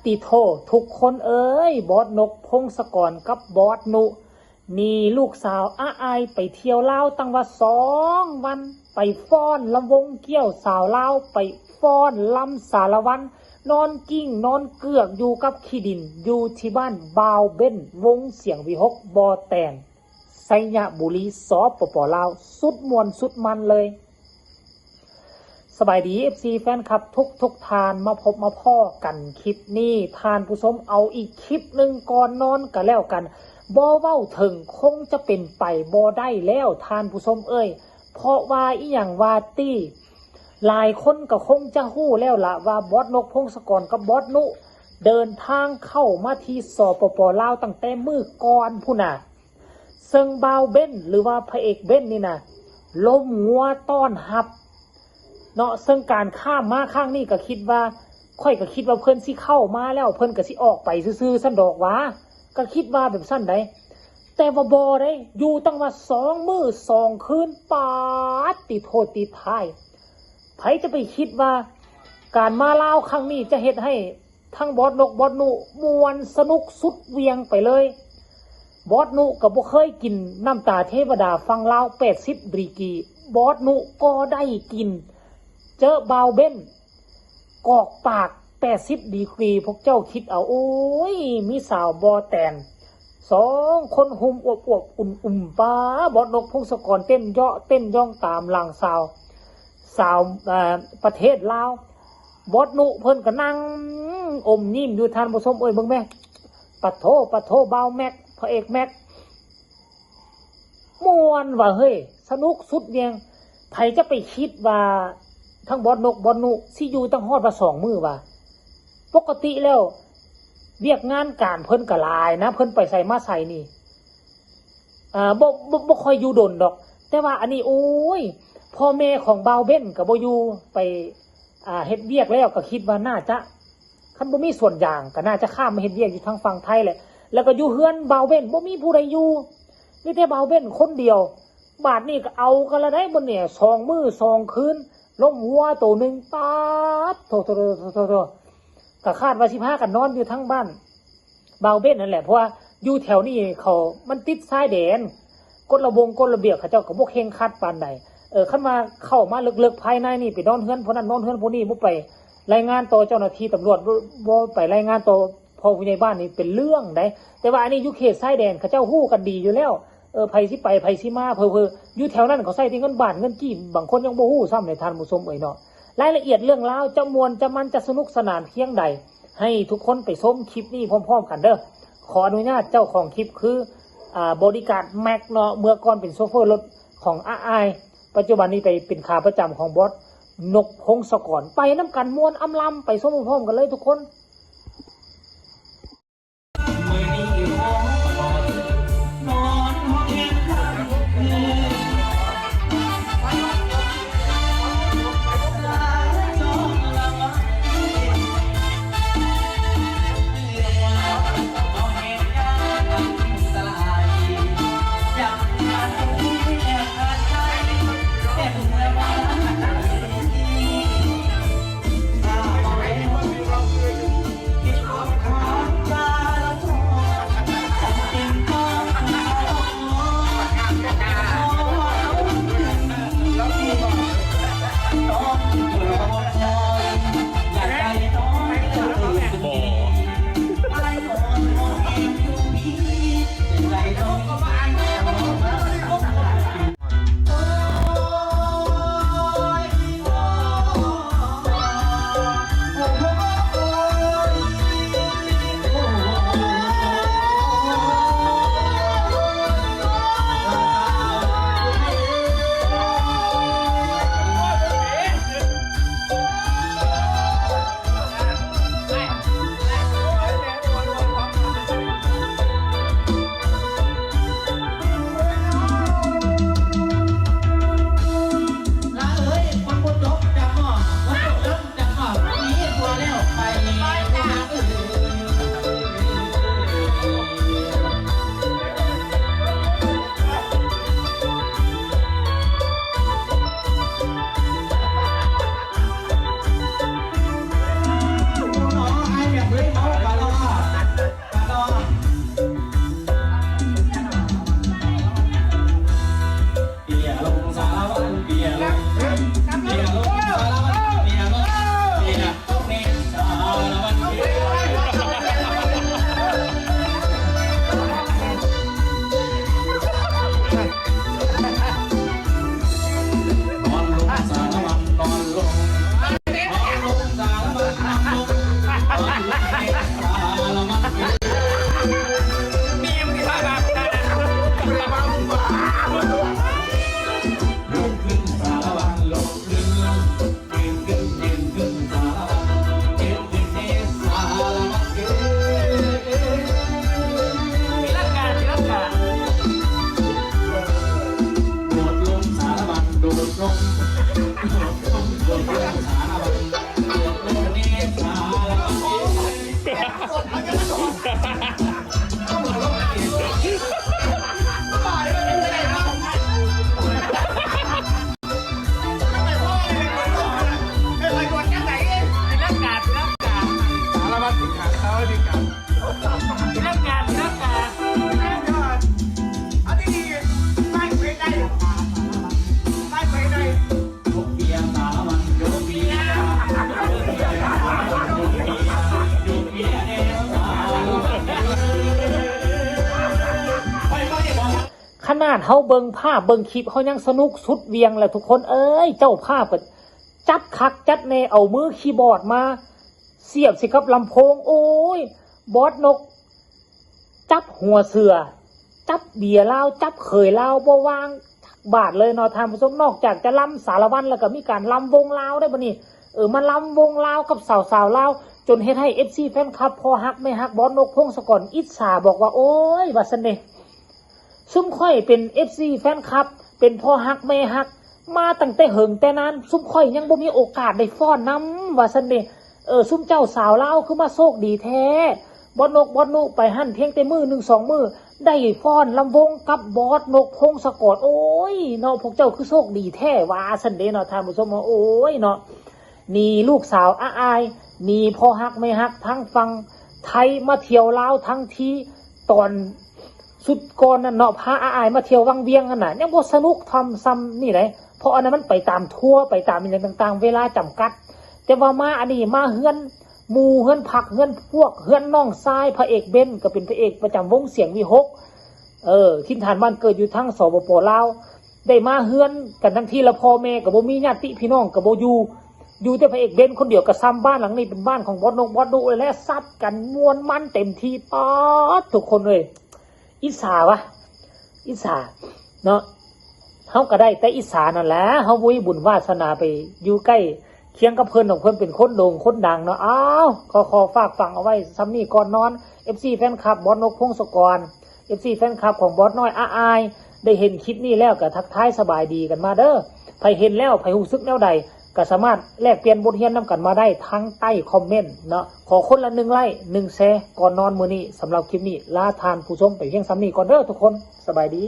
ຕິໂທ ທຸກຄົນເອີຍ, ບອດນົກ ພົງສະກອນ ກັບບອດນຸ ໜີລູກສາວອາອາຍໄປທ່ຽວລາວຕັ້ງວ່າສອງວັນ, ໄປຟ້ອນລຳວົງກ້ຽວສາວລາວ, ໄປຟ້ອນລຳສາລະວັນ, ນອນກິ້ງນອນເກືອກຢູ່ກັບຂີ້ດິນ ຢູ່ທີ່ບ້ານບ່າວເບັນ ວົງສຽງວິຫົກ ບໍ່ແຕນ ໄຊຍະບູລີ ສປປ ລາວ ສຸດມ່ວນສຸດມັນເລີຍ. ສະບາຍດີ ເອັຟຊີ ແຟນຄລັບທຸກໆທ່ານ, ມາພົບມາພໍ້ກັນຄລິບນີ້ ທ່ານຜູ້ຊົມ, ເອົາອີກຄລິບໜຶ່ງກ່ອນນອນກະແລ້ວກັນ. ບໍ່ເວົ້າເຖິງ ຄົງຈະເປັນໄປບໍ່ໄດ້ແລ້ວ ທ່ານຜູ້ຊົມເອີຍ, ເພາະວ່າອີ່ຫຍັງວ່າຕິ ຫຼາຍຄົນກໍຄົງຈະຮູ້ແລ້ວລະວ່າ ບອດນົກ ພົງສະກອນ ກັບບອດນຸ ເດີນທາງເຂົ້າມາທີ່ ສປປ ລາວ ຕັ້ງແຕ່ມື້ກ່ອນພຸ້ນນະ. ເຊິ່ງບ່າວເບັນ ຫຼືວ່າພະເອກເບັນນີ້ນະ ລົມງົວຕ້ອນຮັບເນາະ, ເຊິ່ງການຂ້າມມາຄັ້ງນີ້ກໍຄິດວ່າ ຂ້ອຍກໍຄິດວ່າເພິ່ນຊິເຂົ້າມາແລ້ວ ເພິ່ນກໍຊິອອກໄປຊື່ໆຊັ້ນດອກຫວາ, ກໍຄິດວ່າແບບຊັ້ນໃດ. ແຕ່ວ່າບໍ່ເດ້, ຢູ່ຕັ້ງວ່າສອງມື້ສອງຄືນ, ປາດຕິໂທດຕິດທ້າຍ, ໃຜຈະໄປຄິດວ່າການມາລາວຄັ້ງນີ້ຈະເຮັດໃຫ້ ທັງບອດນົກ ບອດນຸ ມ່ວນສະໜຸກສຸດຫວ່ຽງໄປເລີຍ. ບອດນຸກໍບໍ່ເຄີຍກິນນ້ຳຕາເທວະດາຝັ່ງລາວ ແປດສິບດີກຣີ, ບອດນຸກໍໄດ້ກິນ. ເຈີບ່າວເບັນ ກອກປາກ ແປດສິບດີກຣີ, ພວກເຈົ້າຄິດເອົາ. ໂອ້ຍ ມີສາວບໍ່ແຕນ ສອງຄົນຫຸ້ມອວບໆ ອຸ່ມໆ, ປາ ບອດນົກ ພົງສະກອນ ເຕັ້ນເຍາະເຕັ້ນຢ່ອງຕາມຫຼັງສາວ ສາວ ເອີ ປະເທດລາວ. ບອດນຸເພິ່ນກໍນັ່ງອົມຍິ້ມຢູ່ ທ່ານຜູ້ຊົມເອີຍ, ເບິ່ງແມ້ ປະໂທ ປະໂທ ບ່າວແມັກ ພະເອກແມັກ ມ່ວນວ່າເຮີ້ຍ, ສະໜຸກສຸດຫວ່ຽງ. ໃຜຈະໄປຄິດວ່າທັງບອດນົກ ບອດນຸ ຊິຢູ່ຕັ້ງຮອດວ່າສອງມື້ວ່າ. ປົກກະຕິແລ້ວວຽກງານການເພິ່ນກໍຫຼາຍນະ, ເພິ່ນໄປໃສມາໃສນີ້ ອ່າ ບໍ່ ບໍ່ ບໍ່ຄ່ອຍຢູ່ດົນດອກ. ແຕ່ວ່າອັນນີ້ ໂອ້ຍ ພໍ່ແມ່ຂອງບ່າວເບັນກໍບໍ່ຢູ່, ໄປ ອ່າ ເຮັດວຽກແລ້ວ ກໍຄິດວ່າໜ້າຈະ ຄັນບໍ່ມີສວນຢາງ ກໍໜ້າຈະຂ້າມມາເຮັດວຽກຢູ່ທາງຝັ່ງໄທແຫຼະ. ແລ້ວກໍຢູ່ເຮືອນບ່າວເບັນ ບໍ່ມີຜູ້ໃດຢູ່, ມີແຕ່ບ່າວເບັນຄົນດຽວ. ບາດນີ້ກໍເອົາກັນລະໄດ໋ ບັດນີ້ ສອງມື້ສອງຄືນ, ລົມວັວໂຕໜຶ່ງ, ປາດໂທ ໂທ ໂທ ໂທ ກໍຄາດວ່າຊິພາກັນນອນຢູ່ທາງບ້ານ ບ່າວເບັນນັ້ນແຫຼະ, ເພາະວ່າຢູ່ແຖວນີ້ເຂົາ ມັນຕິດຊາຍແດນ, ກົດລະບົງກົດລະບຽບເຂົາເຈົ້າກໍບໍ່ເຄັ່ງຄັດປານໃດ. ເອີ ຄັນວ່າເຂົ້າມາເລິກໆພາຍໃນນີ້ ໄປນອນເຮືອນຜູ້ນັ້ນນອນເຮືອນຜູ້ນີ້, ບໍ່ໄປລາຍງານຕໍ່ເຈົ້າໜ້າທີ່ຕຳຫຼວດ, ບໍ່ ບໍ່ໄປລາຍງານຕໍ່ພໍ່ຜູ້ໃຫຍ່ບ້ານນີ້ ເປັນເລື່ອງໃດ໋. ແຕ່ວ່າອັນນີ້ຢູ່ເຂດຊາຍແດນ ເຂົາເຈົ້າຮູ້ກັນດີຢູ່ແລ້ວ, ເອີ ໃຜຊິໄປໃຜຊິມາ, ເຜີໆຢູ່ແຖວນັ້ນເຂົາໃຊ້ແຕ່ເງິນບາດເງິນກີບ, ບາງຄົນຍັງບໍ່ຮູ້ຊ້ຳເດ ທ່ານຜູ້ຊົມເອີຍເນາະ. ລາຍລະອຽດເລື່ອງລາວຈະມ່ວນຈະມັນຈະສະໜຸກສະໜານພຽງໃດ ໃຫ້ທຸກຄົນໄປຊົມຄລິບນີ້ພ້ອມໆກັນເດີ. ຂໍອະນຸຍາດເຈົ້າຂອງຄລິບຄື ອ່າ ບໍລິກາດແມັກເນາະ, ເມື່ອກ່ອນເປັນໂຊເຟີລົດຂອງອາອາຍ, ປັດຈຸບັນນີ້ໄປເປັນຂາປະຈຳຂອງບອດນົກ ພົງສະກອນ. ໄປນຳກັນ ມ່ວນອຳລຳ, ໄປຊົມພ້ອມໆກັນເລີຍທຸກຄົນ. ຂະໜາດເຮົາເບິ່ງພາບເບິ່ງຄລິບ ເຮົາຍັງສະໜຸກສຸດຫວ່ຽງແລ້ວ ທຸກຄົນເອີຍ. ເຈົ້າພາບກໍຈັດຄັກຈັດແນ່ ເອົາມືຄີບອດມາສຽບໃສ່ກັບລຳໂພງ. ໂອ້ຍ ບອດນົກ ຈັບຫົວເສືອ ຈັບເບຍລາວ ຈັບເຂີຍລາວ ບໍ່ວ່າງຈັກບາດເລີຍເນາະທ່ານຜູ້ຊົມ. ນອກຈາກຈະລຳສາລະວັນ ແລ້ວກໍມີການລຳວົງລາວໄດ້ບັດນີ້. ເອີ ມາລຳວົງລາວກັບສາວໆລາວ ຈົນເຮັດໃຫ້ເອັຟຊີແຟນຄລັບ ພໍ່ຮັກແມ່ຮັກ ບອດນົກ ພົງສະກອນ ອິດສາ ບອກວ່າ ໂອ້ຍ ວ່າຊັ້ນເດ. ຊຸມຂ້ອຍເປັນເອັຟຊີແຟນຄລັບ ເປັນພໍ່ຮັກແມ່ຮັກ ມາຕັ້ງແຕ່ເຫິງແຕ່ນານ ຊຸມຂ້ອຍຍັງບໍ່ມີໂອກາດໄດ້ຟ້ອນນຳ ວ່າຊັ້ນເດ. ເອີ ຊຸມເຈົ້າສາວລາວຄືມາໂຊກດີແທ້ ບອດນົກ ບອດນຸ ໄປຫັ້ນພຽງແຕ່ມື້ໜຶ່ງສອງມື້ ໄດ້ຟ້ອນລຳວົງກັບບອດນົກ ພົງສະກອນ. ໂອ້ຍເນາະ ພວກເຈົ້າຄືໂຊກດີແທ້ ວ່າຊັ້ນເດເນາະທ່ານຜູ້ຊົມ. ໂອ້ຍເນາະ ໜີລູກສາວອາອາຍ ໜີພໍ່ຮັກແມ່ຮັກທາງຝັ່ງໄທ ມາທ່ຽວລາວທັງທີ. ຕອນສຸດກ່ອນນັ້ນເນາະ ພາອາອາຍມາທ່ຽວວັງວຽງຫັ້ນນະ ຍັງບໍ່ສະໜຸກທຳສ່ຳນີ້ໃດ ເພາະອັນນັ້ນມັນໄປຕາມທົວ ໄປຕາມອີ່ຫຍັງຕ່າງໆ ເວລາຈຳກັດ. ແຕ່ວ່າມາອັນນີ້ ມາເຮືອນໝູ່ ເຮືອນພັກ ເຮືອນພວກ ເຮືອນນ້ອງຊາຍ ພະເອກເບັນ ກໍເປັນພະເອກປະຈຳວົງສຽງວິຫົກ ເອີ ຖິ່ນຖານບ້ານເກີດຢູ່ທາງ ສປປ ລາວ. ໄດ້ມາເຮືອນກັນທັງທີ ແລ້ວພໍ່ແມ່ກໍບໍ່ມີ ຍາດຕິພີ່ນ້ອງກໍບໍ່ຢູ່ ຢູ່ແຕ່ພະເອກເບັນຄົນດຽວ. ກໍສ່ຳບ້ານຫຼັງນີ້ເປັນບ້ານຂອງບອດນົກ ບອດນຸ ແລະ ຊັດກັນມ່ວນມັນເຕັມທີ່. ປາດ ທຸກຄົນເອີຍ ອິດສາວະ ອິດສາເນາະ. ເຮົາກໍໄດ້ແຕ່ອິດສານັ້ນແຫຼະ ເຮົາບໍ່ມີບຸນວາສະໜາໄປຢູ່ໃກ້ຄຽງກັບເພິ່ນດອກ ເພິ່ນເປັນຄົນໂດ່ງຄົນດັງເນາະ. ອ້າວ ກໍຂໍຝາກຝັງເອົາໄວ້ສ່ຳນີ້ກ່ອນນອນ. ເອັຟຊີແຟນຄລັບ ບອດນົກ ພົງສະກອນ ເອັຟຊີແຟນຄລັບຂອງບອດນ້ອຍ ອາອາຍ ໄດ້ເຫັນຄລິບນີ້ແລ້ວກໍທັກທາຍສະບາຍດີກັນມາເດີ. ໃຜເຫັນແລ້ວ ໃຜຮູ້ສຶກແນວໃດ ກໍສາມາດແລກປ່ຽນບົດຮຽນນຳກັນມາໄດ້ທາງໃຕ້ຄອມເມັນເນາະ. ຂໍຄົນລະໜຶ່ງໄລ້ ໜຶ່ງແຊ ກ່ອນນອນມື້ນີ້. ສຳລັບຄລິບນີ້ ລາທ່ານຜູ້ຊົມໄປພຽງສ່ຳນີ້ກ່ອນເດີທຸກຄົນ. ສະບາຍດີ.